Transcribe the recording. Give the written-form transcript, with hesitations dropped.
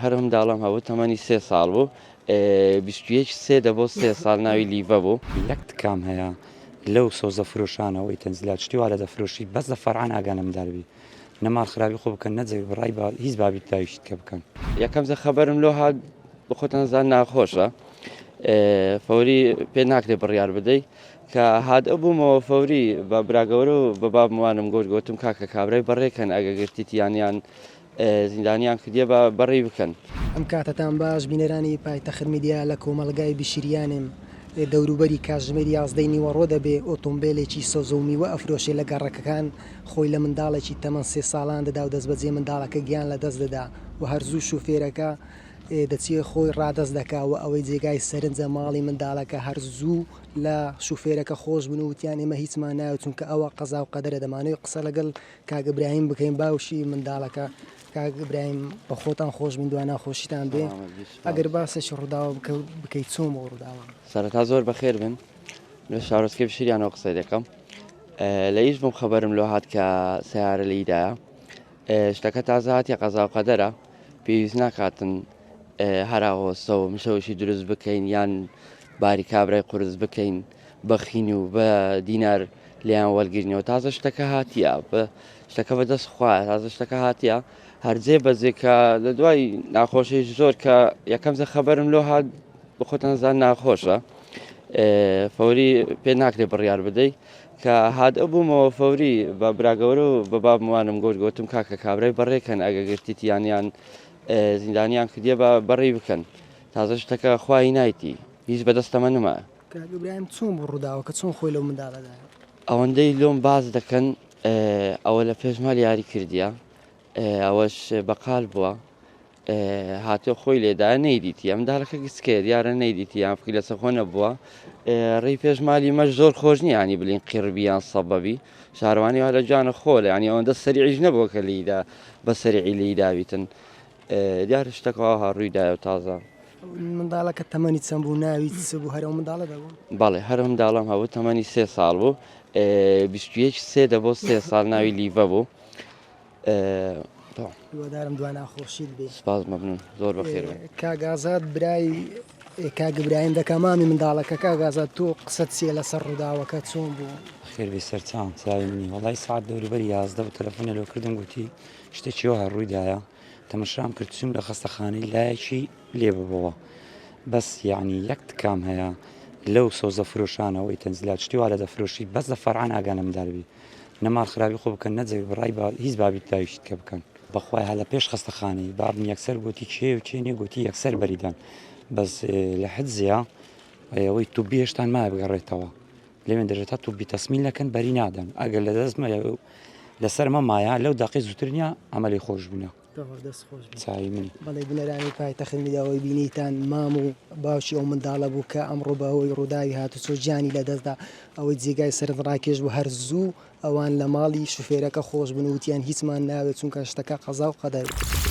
هەر منداڵم هەبوو تەمەنی سێ ساڵ بوو 21 سێ دەبۆ سێ ساڵ ناوی لیڤە بوو. یەک تکام هەیە لەو سەوزە فرۆشانەوەی تەنزیلات شتی وا لە دەفرۆشی بەس لە فەرعان ئاگا لە مندال بی نە ماڵ خراپی خۆ بکەن نە جێ بڕای با هیچ بابی داویشت کە بکەن. یەکەم جە خەبەرم لۆ هات بخۆتان زان ناخۆشە فەوری پێ ناکرێ بڕیار بدەی کە هات ئەبوومەوە فەوری بە براگەورە و بە بابموانم گۆت گۆتم کاکە کابرای بەڕێکەن ئەگە گرتیتیان یان زیندانیان کردیە با بەڕێی بکەن. ئەم کاتەتان باش بینەرانی پایتەخت میدیا لە کۆمەڵگای بشیریانم دەوروبەری کاتژمێر یازدەی نیوەڕۆ دەبێ ئۆتۆمبێلێکی سەوزە و میوە ئەفرۆشێ لە گەڕەکەکان خۆی لە منداڵێکی تەمەن سێ ساڵان دەدا و دەستبەجێ منداڵەکە گیان لە دەست دەدا و هەر زوو شوفێرەکە دەچێ خۆی ڕادەست دەکا و ئەوەی جێگای سەرنجە ماڵی منداڵەکە هەر زوو لە شوفێرەکە خۆش بوون و وتیان ئێمە هیچمان ناوێت چونکە ئەوە قەزا و قەدەرە دەمانەوێت قسە لەگەڵ کاک ئیبراهیم بکەین باوشی منداڵەکە کاک ئیبراهیم بە خۆتان خۆش بین دوا ناخۆشیتان بێ ئەگەر باسێکی ڕووداوە بکەیت چۆن بۆ ڕووداوە سەرەتا زۆر بەخێر بن لە شارۆچکەی بشریانەوە قسەی دەکەم لە ئیش بووم خەبەرم لۆ هات کە سیارە لێیدایە شتەکە تازە هاتیە قەزا و قەدەرە پێویست ناکاتن هەراوەسە و مشەوشی دروست بکەین یان باری کابرای قورس بکەین بەخین و بە دینار لێیان وەرگرینەوە تازە شتەکە هاتیە بە شتەکە بە دەست خوا تازە شتەکە هاتیە هەرجێ بەجێ کە لە دوای ناخۆشی زۆر کە یەکەم زە خەبەرم لۆ هات بخۆتان زان ناخۆشە فەوری پێ ناکرێ بڕیار بدەی کە هات ئەبوومەوە فەوری بە براگەورە و بە بابموانم گۆت گۆتم کاکە کابرای بەڕێکەن ئەگە گرتیتیان یان زیندانیان کردیە بە بەڕێی بکەن تازە شتەکە خوای نایتی هیچ بەدەستەمە نما. کاک ئیبراهیم چۆن بوو ڕووداوەکە چۆن خۆی لەو منداڵە دایە؟ ئەوەندەی لۆم باس دەکەن ئەوە لە پێش مال یاری کردیە ئەوەش بەقال بووە هاتۆ خۆی لێدا نەیدیتی ئەم دارەکە گسکەیە دیارە نەیدیتی یان فکری لەسەر خۆ نەبووە ڕێی پێش مالی مەش زۆر خۆش نییە ینی بلین قیڕبی یان سەبەبی شارەوانی وا لە جوانە خۆ لە ینی ئەوەندە سەریعیش نەبووە کە لیدا بە سەریعی لیداویتن دیارە شتەکە وا ڕووی دایە و تازە. منداڵەکە تەمەنی چەند بوو ناوی چ بوو هەر ئەو منداڵە دەبوو؟ بەڵێ هەر منداڵم هەبوو تەمەنی سێ ساڵ بوو 21 سێ دەبۆ سێ ساڵ ناوی لیڤە بوو هیوادارم دوا ناخۆشیت بێ سپاس مەمنون زۆر بەخێر بن. کاک ئازاد برای کاک ئیبراهیم دەکا مامی منداڵەکە کاک ئازاد تۆ قسەت چییە لەسەر ڕووداوەکە چۆن بوو؟ خێر بێ سەرچاوم چاوی منی وەڵای سەعات دەوروبەری 11 بوو تەلەفۆنی لۆ کردم گوتی شتێکی وەها ڕووی دایە تەمەشام کرد چووم لە خەستەخانەی لایەکی لێ ببەوە بەس یعنی یەک تکام هەیە لەو سەوزە فرۆشانەوەی تەنزیلات شتی وا لە دەفرۆشی بەس لە فەرعان ئاگا لە مندال بی نە ماڵ خراپی خۆ بکەن نە جێ بڕای با هیچ بابی داویشت کە بکەن بەخوای هە لە پێش خەستەخانەی بابم یەکسەر گوتی کێ و کێ نیە گوتی یەکسەر بەریدان بەس لە حجزیا ئەوەی توبی هێشتان مایە بگەڕێتەوە لەوێن دەرێ تا توبی تەسمیل نەکەن بەری نادەن ئەگەر لە دەست لەسەر مە مایە لەو دەقی زووتر نیە ئەمەلی خۆش بوونە. دەست خۆش بێت. چاوی منی. بەڵێ بینەرانی پایتەخت میدیا ئەوەی بینیتان مام و باوکی ئەو منداڵە بوو کە ئەمڕۆ بەهۆی ڕووداوی هاتوچۆ گیانی لەدەستدا ئەوەی جێگای سەرنجڕاکێش بوو هەر زوو ئەوان لە ماڵی شوفێرەکە خۆش بوون و وتیان هیچمان ناوێت چونکە شتەکە قەزا و قەدەر بوو.